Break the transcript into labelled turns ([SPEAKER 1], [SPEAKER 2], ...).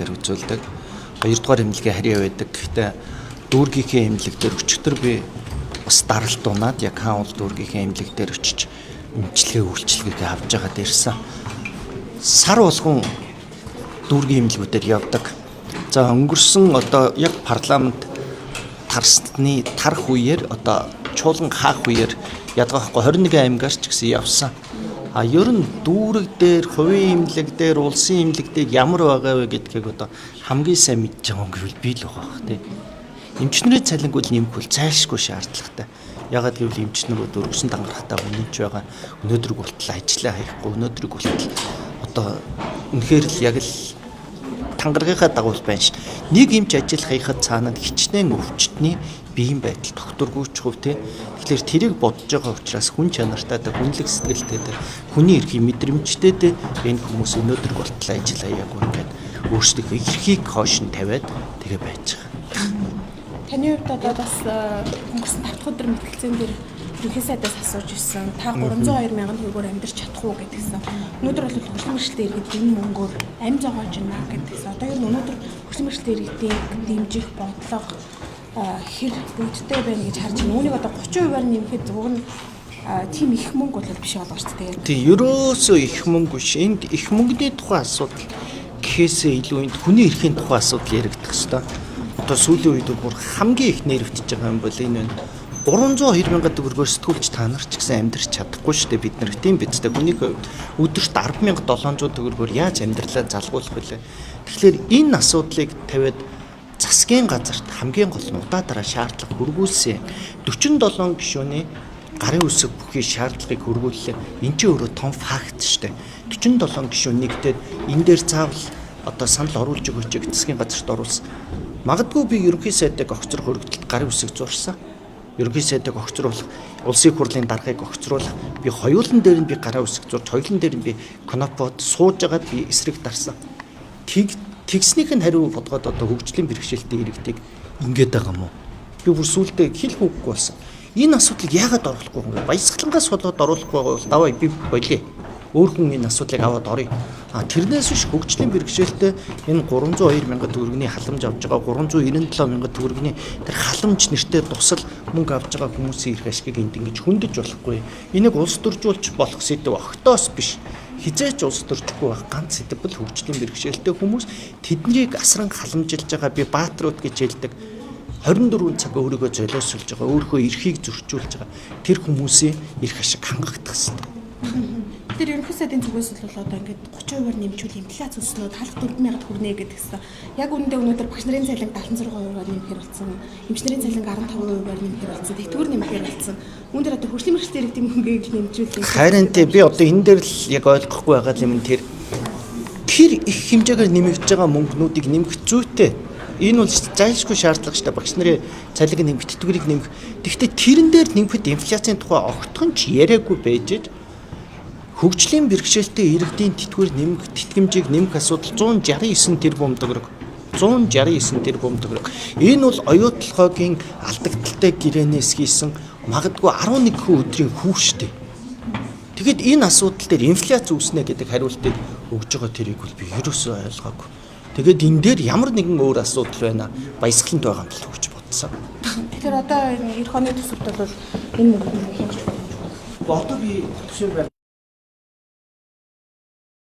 [SPEAKER 1] эмнэлгээр үзүүлдэг. Хоёрдугаар эмнэлгээ харьяа байдаг. Гэхдээ дүүргийнхээ эмнэлэг дээр өчигдөр би бас даралт унаад яг хаан уул дүүргийнхээ эмнэлэг дээр очиж эмчилгээ үйлчилгээг авч байгаад ирсэн. Сар болгон дүүргийн эмнэлгүүдээр явдаг. За өнгөрсөн одоо яг парламент тарсны тарах үеэр одоо чуулган хаах үеэр ядгаахгүй 21 аймгаар ч гэсэн явсан. А ер нь дүүрэг дээр, хувийн эмнэлэг дээр, улсын эмнэлэг дээр ямар байгаа вэ гэдгийг одоо хамгийн сайн мэдж байгаа юм гэвэл би л байгаа бах тий. Эмчнэрийн цалинг бол нэмэх бол зайлшгүй шаардлагатай. Ягаад гэвэл эмчнэр өргөсөн дангарахтай үнэнч байгаа. Өнөөдрийг болтол ажиллаа хаяхгүй, өнөөдрийг болтол одоо үнэхээр л яг л тангарагийнхаа дагуу байна ш. Нэг эмч ажил хаяхад цаана нь хичнээн өвчтний биеийн байдал тогтворгүй ч хувь тий. Тэгэхээр тэрийг бодож байгаа учраас хүн чанартай та хүнлэг сэтгэлтэй та хүний эрхийн мэдрэмжтэй тэ энэ хүмүүс өнөөдөр болтол ажил хаяагүй ингээд өөрсдийнхөө эрхийг хоош нь тавиад тэгээ байж байгаа.
[SPEAKER 2] Таны хувьд одоо бас өнгөрсөн 5 дахь өдөр мэтгэлцэн дээр ерөнхий сайдаас асууж ирсэн. Та 302 мянган төгрөгөөр амьдарч чадах уу гэдгсэн. Өнөөдөр бол хөгжлийн бэрхшээлтэй иргэд энэ мөнгөөр амь зогоож байна гэдгсэн. Одоо ер нь өнөөдөр хөгжлийн бэрхшээлтэй иргэдийг дэмжих бодлого хэр бодиттой байна гэж харж байна. Үүнийг одоо 30%-аар нэмэхэд зөв нь тийм их мөнгө бол биш болгоо шүү дээ.
[SPEAKER 1] Тийм, ерөөсөө их мөнгө биш. Энд их мөнгөний тухай асуудал гэхээсээ илүү энд хүний эрхийн тухай асуудал яригдах хэвээр. Одоо сүүлийн үед бүр хамгийн их нэрвчж байгаа юм бол энэ байна. 302 мянган төгрөгөөр сэтгүүлч та нар ч гэсэн амьдрч чадахгүй шүү дээ бид нар. Тийм биз дээ. Хүний хувьд өдөрт 10,700 төгрөгөөр яаж амьдралаа залгуулах вүлээ. Тэгэхээр энэ асуудлыг тавиад засгийн газарт хамгийн гол нь удаа дараа шаардлага хүргүүлсэн. 47 гишүүний гарын үсэг бүхий шаардлагыг хүргүүллээ. Энд чинь өөрөө том факт шүү дээ. 47 гишүүн нэгдээд энэ дээр заавал одоо санал оруулж өгөөч гэж засгийн газарт оруулсан. Магадгүй би ерөнхий сайдыг огцрох өргөдөлд гарын үсэг зурсан. Ерөнхий сайдыг огцруулах, улсын хурлын даргаыг огцруулах, би хоёулан дээр нь би гараа үсэг зурж, хоёулан дээр нь би кнопод сууж агаад би эсрэг дарсан. Тэгснийх нь хариу бодгоод одоо хөгжлийн бэрхшээлтэй иргэдийг ингээд байгаа юм уу? Би бүр сүултээ хэл хүүхгүй болсон. Энэ асуудлыг яагаад оруулахгүй юм бэ? Баясгалангаас болоод оруулахгүй байгаа бол даваа би болиё. Өөр хүн энэ асуудлыг аваад оръё. А тэрнээс биш хөгжлийн бэрхшээлтэй энэ 302 мянган төгрөгийн халамж авч байгаа 397 мянган төгрөгийн тэр халамж нэртэй тусал мөнгө авч байгаа хүмүүсийн эрх ашигыг энд ингэж хөндөж болохгүй. Энийг улс төржүүлж болох сэдэв огтоос биш. Хизээч улс төрчихгүй байх ганц сэдэв бол хөгжлийн бэрхшээлтэй хүмүүс тэднийг асран халамжилж байгаа би бааtruуд гэж хэлдэг. 24 цаг өөрийгөө золиослж байгаа, өөрийнхөө эрхийг зөрчүүлж байгаа тэр хүмүүсийн эрх ашиг хангагдах хэрэгтэй.
[SPEAKER 2] Тэр ерөнхий сайдын зүгээс бол одоо ингээд 30%-аар нэмжүүл инфляц өснө, талх 4,000 хүрнэ гэдгсэн. Яг үүндээ өнөөдөр багш нарын цалин 76%-аар нэмэхээр болсон. Эмч нарын цалин 15%-аар нэмэхээр болсон. Тэтгэвэр нэмэхээр болсон. Үүн дээр одоо хөгжлийн бэрхшээлтэй иргэдийн мөнгийг нэмжүүлэх.
[SPEAKER 1] Харин тий би одоо энэ дээр л яг ойлгохгүй байгаа юм тэр их хэмжээгээр нэмэгдэж байгаа мөнгнүүдийг нэмэх зүйтэй. Энэ бол зайлшгүй шаардлага шүү дээ. Багш нарын цалинг нэмэх, тэтгэврийг нэмэх. Тэгэхдээ тэрэн дээр нэмэхэд инфляцийн тухай огтхон ч яриаггүй байж хөгжлийн бэрхшээлтэй иргэдийн тэтгэвэр нэмэх, тэтгэмжийг нэмэх асуудал 169 тэрбум төгрөг. 169 тэрбум төгрөг. Энэ бол оюутлогын алдагдaltaй гэрээнээс хийсэн магадгүй 11 хүн өдрийн хүү шүү дээ. Тэгэхэд энэ асуудал дээр инфляц үүснэ гэдэг хариултыг өгж байгаа тэрийг бол би ерөөсөө ойлгоогүй. Тэгээд энэ дээр ямар нэгэн өөр асуудал байна. Баясгалант байгаа юм л гэж бодсон.
[SPEAKER 2] Тэгэхээр одоо энэ 90 оны төсөвт бол энэ мөнгө нэмэх юм шиг байна.
[SPEAKER 1] Одоо би төсөв байна.